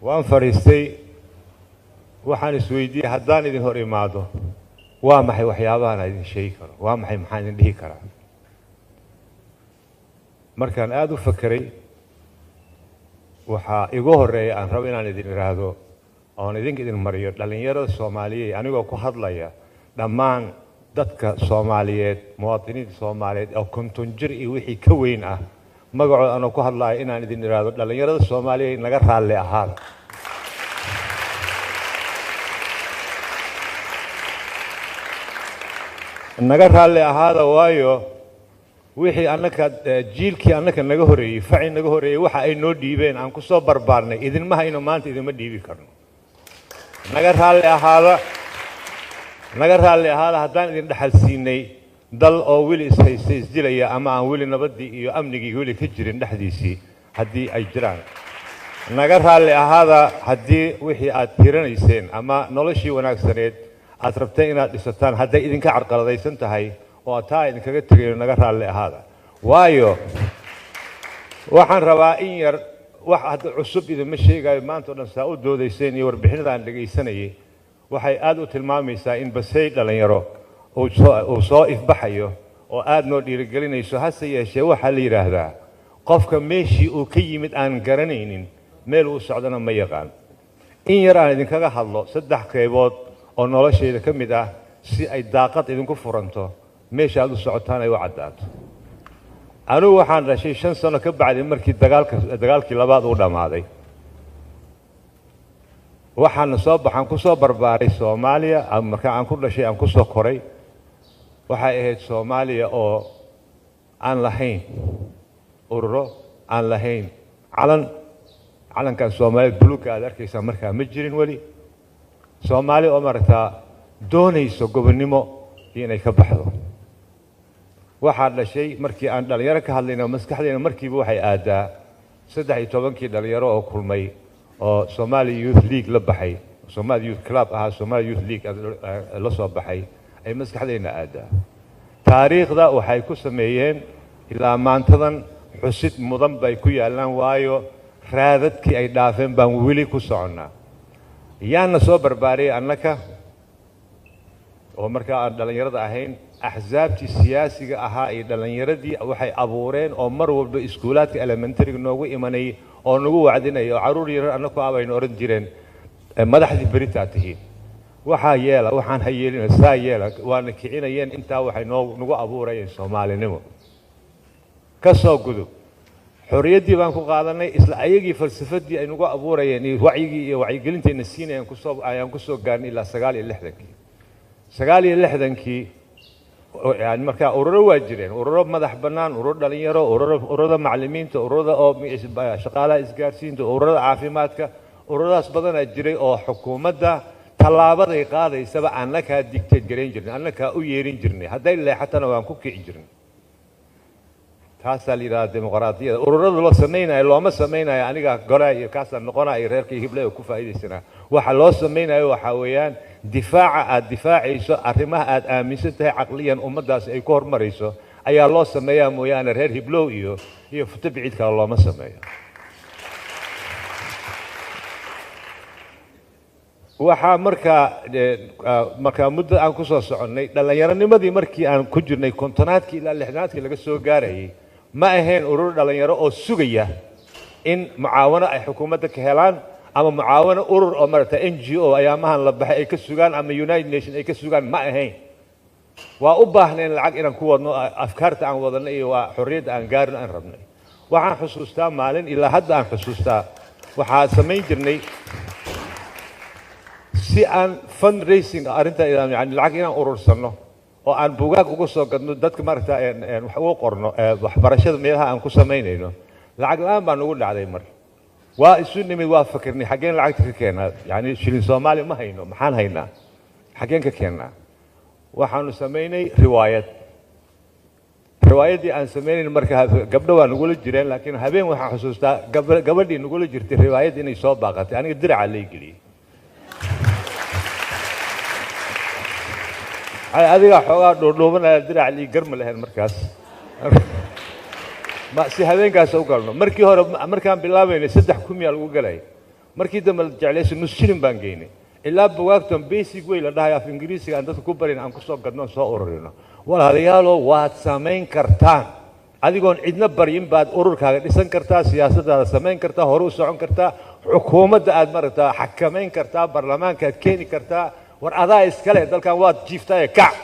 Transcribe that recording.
Waan fadhiistay, waxaan isweydiiyey, haddaan idin hor imaado, waa maxay waxyaabahan aan idin sheegi karo? Waa maxay? Maxaan idin dhihi karaa? Markaan aada u fakeray, waxaa igu horreeya aan rabo inaan idin idhaahdo oon idinka idin mariyo: dhallinyarada Soomaaliyeed, anigoo ku hadlaya dhammaan dadka Soomaaliyeed, muwaadiniinta Soomaaliyeed oo 50 jir iyo wixii ka weyn ah magacooda anoo ku hadlaya, inaan idin idhaahdo: dhallinyarada Soomaaliyeed, naga raalli ahaada. Naga raalli ahaada, waayo wixii annaka jiilkii annaka naga horreeyey, faci naga horreeyey, waxa ay noo dhiibeen aan ku soo barbaarnay idinma hayno, maanta idinma dhiibi karno. Naga raalli ahaada, naga raalli ahaada haddaan idin dhexal siinay dal oo weli ishaystay, isdilaya, ama aan weli nabaddii iyo amnigii weli ka jirin dhexdiisii haddii ay jiraan. Naga raalli ahaada haddii wixii aad tiranayseen ama noloshii wanaagsaneed aad rabteen inaad dhisataan hadday idinka carqaladaysan tahay oo taa idinkaga tegayo. Naga raalli ahaada, waayo waxaan rabaa in yar, wax hadda cusub idinma sheegayo. Maanta o dhan saa u doodayseen iyo warbixinada aan dhegaysanayay waxay aad u tilmaamaysaa in basay dhallinyaro uu soo ifbaxayo oo aad noo dhiirigelinayso. Hase yeeshee, waxaa la yidhaahdaa, qofka meeshii uu ka yimid aan garanaynin, meel uu socdana ma yaqaan. In yar aan idinkaga hadlo saddex qaybood oo noloshayda ka mid ah, si ay daaqad idinku furanto, meesha aad u socotaan ay u caddaato. Anigu waxaan dhashay 5 sano ka bacdi markii dagaalkii labaad uu dhammaaday. Waxaana soo baxaan ku soo barbaaray Soomaaliya. Marka aan ku dhashay, aan ku soo koray, waxay ahayd Soomaaliya oo aan lahayn ururo, aan lahayn calan. Calankan Soomaalida buluugga aad arkaysaa markaa ma jirin weli. Soomaali oo maaragtaa doonayso gobonnimo iyo inay ka baxdo. Waxaa dhashay, markii aan dhallinyaro ka hadlayna, maskaxdayna markiiba waxay aadaa 13-kii dhallinyaro oo kulmay oo Somali Youth League la baxay, Somali Youth Club ahaa, Somali Youth League la soo baxay ay maskaxdayna aadaa. Taariikhda waxay ku sameeyeen ilaa maantadan xusid mudan bay ku yaallaan, waayo raadadkii ay dhaafeen baan weli ku soconnaa. Yaana soo barbaariyay annaka oo markaa aan dhallinyarada ahayn? Axsaabtii siyaasiga ahaa iyo dhallinyaradii waxay abuureen oo mar walba iskuulaadka elementaryga noogu imanay oo nagu wacdinaya oo carruur yarar annaku ah baynu odhan jireen: "Madaxdii beritaa tihiin, waxaa yeela, waxaan ha yeelina, saa yeela." Waana kicinayeen. Intaa waxay noo nagu abuurayeen Soomaalinimo. Ka soo gudub, xorriyaddii baan ku qaadanay. Isla ayagii falsafadii ay nagu abuurayeen iyo wacyigii iyo wacyigelintayna siinayaan kusoo ayaan kusoo gaarnay ilaa 69-kii. 69-kii yani markaa ururo waa jireen, ururo madax bannaan, ururo dhalinyaro, ururada macallimiinta, ururada oo shaqaalaha isgaarsiinta, ururada caafimaadka, ururadaas badanaa jiray oo xukuumadda tallaabaday qaadaysaba annakaa dictate garayn jirnay, annakaa u yeerin jirnay, hadday leexatana waan ku kici jirnay. Taasaa la yidhahdaa dimuqraadiyada. Ururada loo samaynayo looma samaynayo anigaa golaa iyo kaasaa noqonaya iyo reerkii hible oo ku faa'iidaysanaa. Waxa loo samaynayo waxaa weeyaan difaaca aad difaacayso arrimaha aad aaminsan tahay caqliyan ummaddaasi ay ku horumarayso ayaa loo sameeyaa mooyaane, reer hiblow iyo futo biciid kale looma sameeyo. Waxaa markaa muddo aan ku soo soconnay dhallinyaronimadii, markii aan ku jirnay 50-aadkii ilaa 60-aadkii laga soo gaarayay, ma ahayn urur dhallinyaro oo sugaya in mucaawano ay xukuumadda ka helaan ama mucaawano urur oo maaragta NGO ayaamahan la baxay ay ka sugaan ama United Nation ay ka sugaan, ma ahayn. Waa u baahneen lacag inaan ku wadno afkaarta aan wadano iyo waa xorriyadda aan gaarno aan rabnay. Waxaan xusuustaa maalin, ilaa hadda aan xusuustaa, waxaa samayn jirnay si aan fundraising arrinta, yani lacag inaan urursano oo aan buugaag uga soo gadno dadka, maaragta wax ugu qorno waxbarashada meelaha aan ku samaynayno. Lacag la'aan baa nagu dhacday. Mar waa isu nimid, waa fakirnay: xaggeen lacagta ka keenaa? Yani shilin Soomaali ma hayno, maxaan haynaa? Xaggeen ka keennaa? Waxaanu samaynay riwaayad. Riwaayaddii aan samaynayn marka gabdho waa nagula jireen, laakiin habeen waxaan xusuustaa gabadhii nagula jirtay riwaayadda inay soo baaqatay. Aniga diraca lay geliyey. Adigaa xoogaa dhuudhuubanaya, dirac lii garma lahayn markaas ma si habeenkaas u galno. Markii hore markaan bilaabaynay 3 kumiyaa lagu galay. Markii dambe la jeclaysa, nus shilin baan geynay, ilaa bugaagtan basic way la dhahay af Ingiriisiga aan dadka ku barin aan kusoo gadno, soo ururino. Walaalayaalo, waad samayn kartaan. Adigoon cidna baryin baad ururkaaga dhisan kartaa, siyaasadaada samayn kartaa, hore u socon kartaa, xukuumadda aad maaragtaa xakamayn kartaa, baarlamaanka aad keeni kartaa. War adaa iskale dalkan, waad jiiftaaye kac.